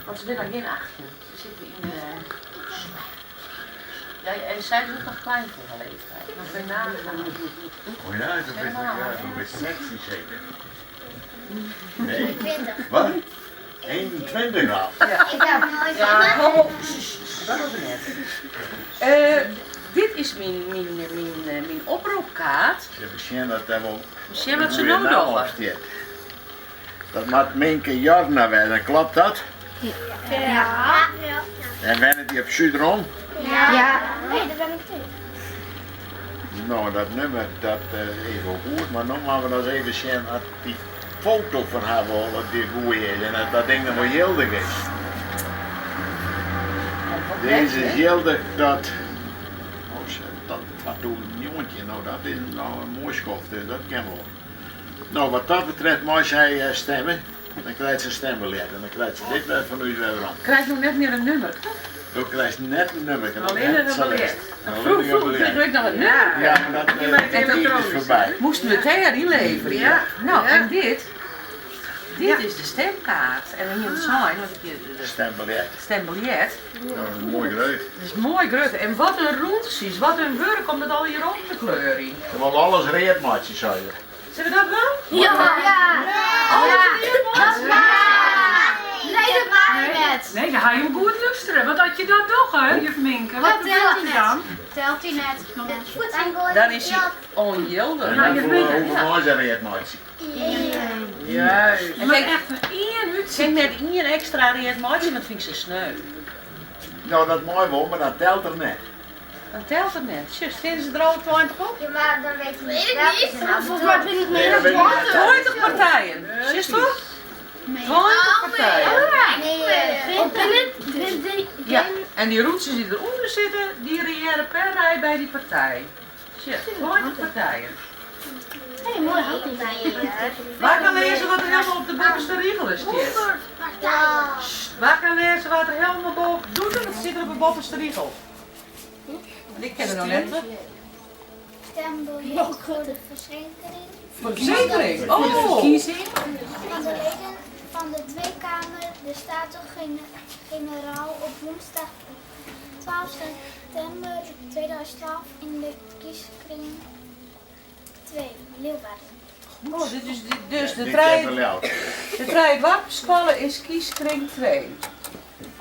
Want se binne noch gjin 18. Se sitte yn de. Ja, en sy is ook nog klein voor haar leeftijd. Dan kun je nagaan. Oh ja, dat is, ja, dat is 16 zeker. Nee. Wat? 21 al? Ja. Ik heb nooit Ja, ho, ho, dat is net. Dit is myn opropkaart. Even sjen wat dêr wol. Sjen wat se goede no naam dogge. op stiet. Dat moat Minke Jorna wêze, klopt dat? Ja. En wennet dy op Súdhorn? Ja. Nee, dat ben ik niet. No, dat nummer dat is wol goed, mar no moatte we noch even sjen at dy foto fan har wol de goeie is en at dat ding noch wol jildich is. Dizze is jildich tot oh, tot 2019, no dat is no in moai skoft, dus dat kin wol. No, wat dat betreft mei sy stemme, dan krijt se in stembiljet en dan krijt se dit wer fan ús wer werom. Krijg ik no net mear in nummer? Do krijst net in nummer. Allinne in biljet. Froeger froeger krigen we ek noch in nummer. Ja, mar dat de tiid is foarby. Moasten we it dêr ynleverje. Ja. No, en dit, dit is de stemkaart. En we hiene sein, want ik hie de Stembiljet. stembiljet. No, dat is moai grut. Dat is moai grut. En wat in rûntsjes, wat in wurk om dat allegear op te kleurjen. Se wolle alles read meitsje, sei se. Sille we dat dwaan? Ja. Ja. Alles read meitsje? Nee, dat mag net. Nee, dan ha je goed lústere. Want as je dat dogge, juf Minke, wat gebeurt der dan? Telt hij net. Dan is hy ûnjildich. En dan hoege we se read meitsje. Juist. En Maar kijk- echt in ien Kin útsykje. ik net ien ekstra read meitsje, dat fyn ik sa sneu. No, dat mei wol, mar dat telt er net. Dan telt it net. Sjoch, steane se der alle 20 op? Ja, maar dan weet je niet welke ze nou Volgens mij ben ik Nee, meer dat dan weet ik niet. 20. 20 partijen. Zie je toch? 20 partijen. Nee. Op binnen Ja, en die rûntsjes dy't derûnder sitte, dy reëre per rij by dy partij. Sjoch, 20 partijen. Hey, mooi houding. Wa kin lêze wat der helemaal op de boppeste rigel is stiet? Wa kin lêze wat der helemaal boven doet en wat stiet der op de boppeste rigel? Want ik ken der noch net. Stembiljet voor de verzekering Voor de verzekering. Oh! Verkiezing. van de leden van de Tweede Kamer, de Staten-Generaal op woensdag 12 september 2012 in de kieskring 2, Leeuwarden. Oh, dit is dus de Dit trein. kent wel. De Trijedwarpskoalle is kieskring 2.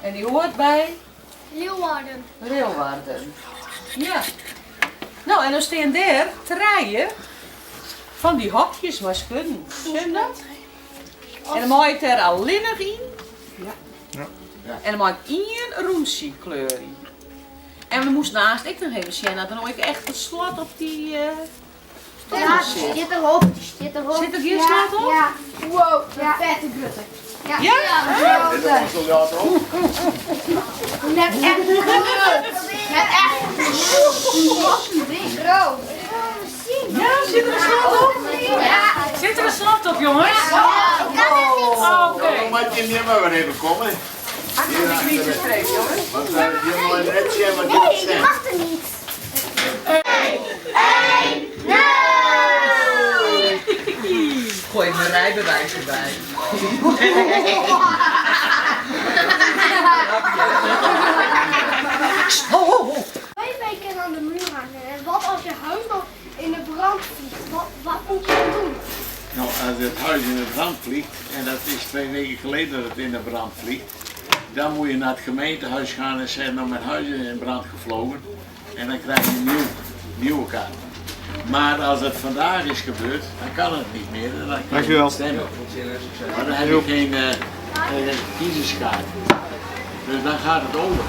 En die hoort by Leeuwarden. Leeuwarden. Ja. No, en dan steane dêr trije fan dy hokjes mei skunnen. Sjoch dat? En dan mei ik dêr allinnich yn. Ja. En dan mei ik ien rûntsje kleurje. En we moasten aanst ek noch even sjen dat der no ek echt in slot op dy Ja, stoel die sit. stiet derop. Die stiet derop. Sit der gjin slot op? Ja. Wow, ja. Vette grutte. Ja. Ja? Dit is ons soldaat op. Net echt groot. Net echt groot. Ding. Groot. Ja, zit er een slot op? Ja. Zit der in slot op, jongens? Ik kan het niet. Oké. Dan moat je net mar wer even komme. Achter de knietjesstreep, jongens. Want je moet net sjen wat je Nee, je stemt. mag er niet. Gooi mijn rijbewijs erbij. Ho, ho, ho. Twee weken aan de muur hangen. En wat als je huis dan in de brand vliegt? Wat moet je dan doen? Nou, als het huis in de brand vliegt, en dat is 2 weken geleden dat het in de brand vliegt, dan moet je naar het gemeentehuis gaan en zeggen, nou mijn huis is in brand gevlogen. En dan krijg je een nieuwe kaart. Maar als het vandaag is gebeurd, dan kan het niet meer. En dan kan je niet stemmen. Maar dan heb je geen kiezerskaart. Dus dan gaat het over.